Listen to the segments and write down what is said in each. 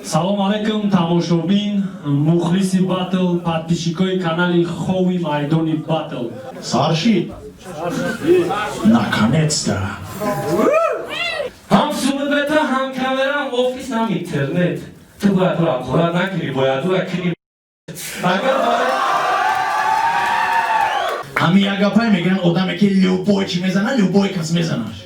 Салом алейкум, тамошобин, мухлиси батл, подписчикои канали Хови Майдони Батл. Саршид. Наконец-то. Ҳам сурбета, ҳам камерам, офис, ҳам интернет. Ту бояд тура ҳақорат накунӣ, бояд тура кунӣ. Агар барои Ҳамин як гапай мегӯянд: одаме ки любой чи мезана, любой кас мезанаш.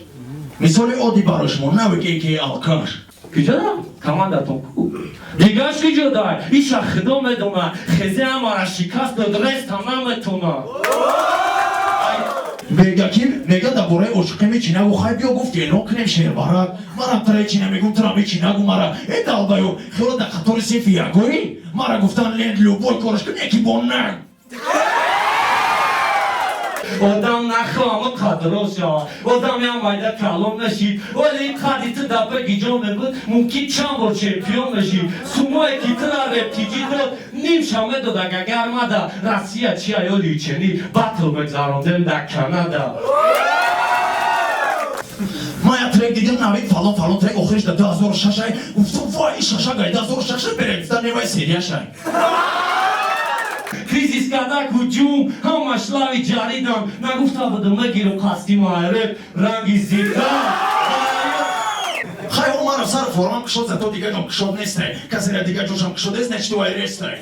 Мисоли оддӣ барои шумо: навике ки алкаш. Куҷода командатон ку? Дигаш куҷо дай? Иша худо медона. Хезе ҳамара шикаст дод, рестам наметона. Мега ки мега дар бораи ошиқӣ мечинагу. Хай, биё, гуфт, эълон кунем шербарак. Марам тара чина мегум, тара мечинагу мара. Э, далбаю хело дар қатори синфи ягоӣ мара гуфтан лен любой кораш кун, яки бо наг. Одам нахоҳам қадро шава, одам ям майда калон нашид, вале ин қади ту дар беги ҷо мебуд, мумкин чанд бор чемпион мешид. Сумое ки тура рептиҷӣ дод, нимша медод, агар мада Россия чи аёли чени батл мегзарондем дар Канада. Ман як трек дидам, навид фалон фалон трек, охириш дар 2006. Гуфтам: «Вай, шаша гай 2006 бере». Гуфтам: «Невай, серияшай». Кризис кардак ҳуҷум, ҳамаш лави ҷаридан. Нагуфта будам, мегирам қасди майреб ранги зида. Хай, о, мара сар формам кушод, зато дига ҷом кушод нестай. Касера дига ҷошам кушод нест, значит, вай рестай.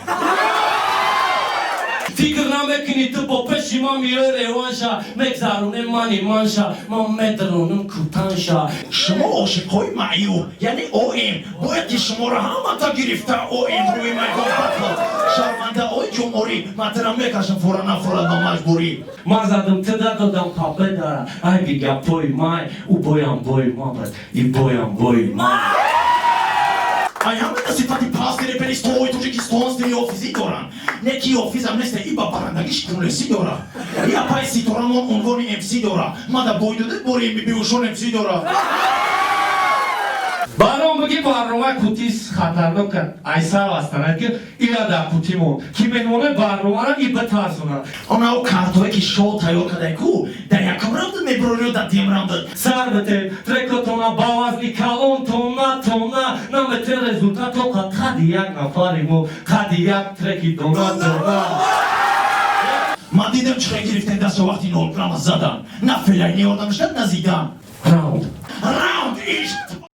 Фикр намекунӣ, ту бо пеши ман миёи, реванша мегзаронем, мани манша, ман медронам кутанша. Шумо ошиқҳои маъюб, яъне ОМ, бояд ки шуморо ҳамата гирифта ОМ рӯи майдон батл. Шармандаои ҷумҳурӣ, ман тара мекашам, фура нафура ба маҷбурӣ. Ман задам, ту дадодам победара. Айби гапои май, ӯ боям бои ман буд, и боям бои ман. Ай, ҳамата сифати пасти реперистои Тоҷикистон стили офизӣ доранд. Не ки офизам неста, и ба барандагиш кунлесӣ дора. И апаи ситорамон унвони МС дора. Мада бой дода, бори МББушон МС дора. Баром бигӣ, барнома кутис хатарнок айсар ҳастанд, ки ила дар кутимон ки меҳмонои барномаро и битарсонанд. Онао картое ки шоу тайёр кардай ку, дар якум раунд мебурори ё дар дуюм раунд? Сар бите трекотона ба вазни калон, тона тона намете результат, тоқа қади як нафари мо, қади як треки дона дона. Ман дидам, чӣ хел гирифтен дастро вақти 0 грамма задан. На Фелайни ёрдам шад, на Зидан. Раунд. Раунд ишт.